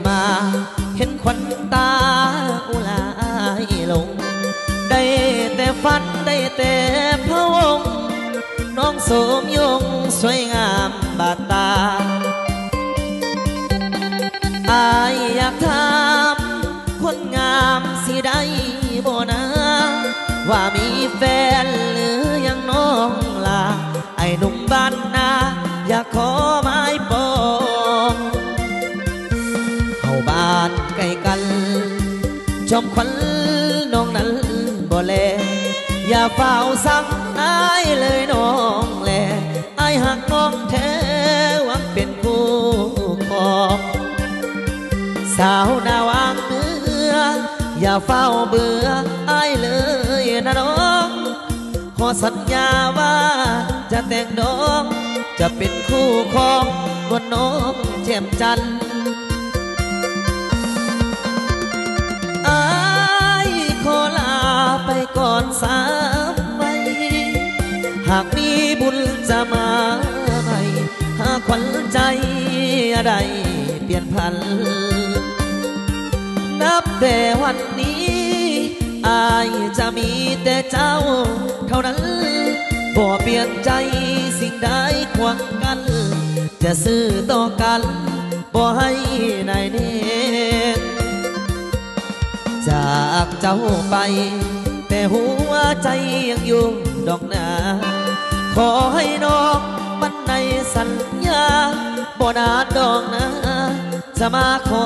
ມາເຫັນຂວັນຕາອຸລາຍລົງ ໄດ້ແຕ່ຝັນ ໄດ້ແຕ່ພະວົງ ນ້ອງສົມຍົງສວຍງາມບາດຕາ. ອ້າຍຢາກຖາມຄົນງາມຊິໄດ້ບໍ່ນາ ວ່າມີແຟນຫຼືຍັງນ້ອງລາ ອ້າຍໜຸ່ມບ້ານນາ ຢາກຂໍໝາຍປອງ. ເຮົາບ້ານໃກ້ກັນ ຈອມຂວັນນ້ອງນັ້ນບໍ່ແລ ຢ່າຟ້າວສັ່ງອ້າຍເລີຍນ້ອງແລ ອ້າຍຮັກນ້ອງແທ້ຫວັງເປັນຄູ່ຄອງ. ສາວໜ້າຫວ່າງເໜືອ ຢ່າຟ້າວເບື່ອອ້າຍເລີຍນະນ້ອງ ຂໍສັນຍາວ່າຈະແຕ່ງດອງ ຈະເປັນຄູ່ຄອງນວນນ້ອງແຈ່ມຈັນ. ອ້າຍຂໍລາໄປກ່ອນສາມໄວ ຫາກມີບຸນຈະມາໃໝ່ ຫາກຂວັນໃຈໄດ້ປ່ຽນຜັນ. ນັບແຕ່ວັນນີ້ ອ້າຍຈະມີແຕ່ເຈົ້າເທົ່ານັ້ນ ບໍ່ປ່ຽນໃຈສິ່ງໃດຂວາງກັນ ຈະຊື່ຕໍ່ກັນບໍ່ໃຫ້ນາຍແນນ. ຈາກເຈົ້າໄປ ແຕ່ຫົວໃຈຍັງຢູ່ດອກນາ ຂໍໃຫ້ນ້ອງໝັ້ນໃນສັນຍາ ບໍ່ນານດອກນາ ຈະມາຂໍ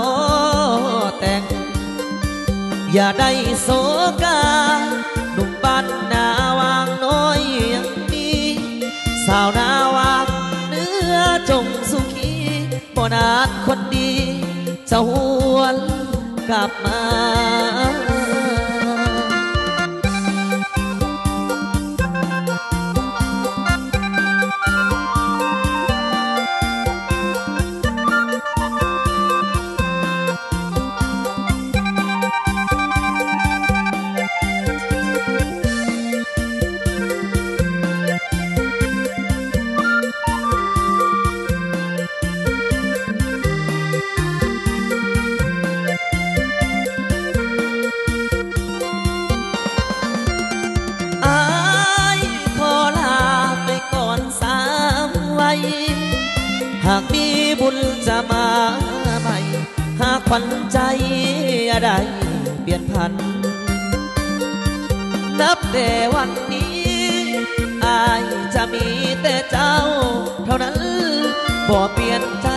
ແຕ່ງ ຢ່າໄດ້ໂສກາ ໜຸ່ມບ້ານນາຫວ່າງນ້ອຍຍັງມີ ສາວໜ້າຫວ່າງເໜືອຈົ່ງສຸຂີ ບໍ່ນານຄົນດີຈະຫວນກັບມາ. ອ້າຍຂໍລາໄປກ່ອນສາມໄວ ຫາກມີບຸນຈະມາໃໝ່ ຫາກຂວັນໃຈຢ່າໄດ້ປ່ຽນຜັນ. ນັບແຕ່ວັນນີ້ ອ້າຍຈະມີແຕ່ເຈົ້າເທົ່ານັ້ນ ບໍ່ປ່ຽນໃຈ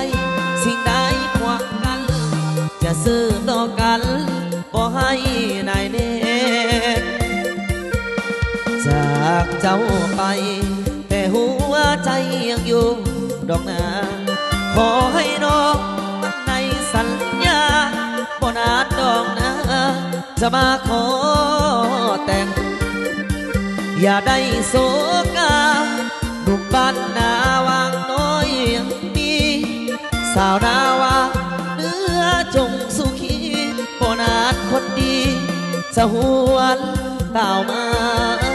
ສິ່ງໃດຂວາງກັນ ຈະຊື່ຕໍ່ກັນບໍ່ໃຫ້ນາຍແນນ. ຈາກເຈົ້າໄປ ແຕ່ຫົວໃຈຍັງຢູ່ດອກນາ ຂໍໃຫ້ນ້ອງໝັ້ນໃນສັນຍາ ບໍ່ນານດອກນາ ຈະມາຂໍແຕ່ງ ຢ່າໄດ້ໂສກາ ໜຸ່ມບ້ານນາຫວ່າງນ້ອຍຍັງມີ ສາວໜ້າຫວ່າງເໜືອຈົ່ງສຸຂີ ບໍ່ນານຄົນດີຈະຫວນຕາວມາ.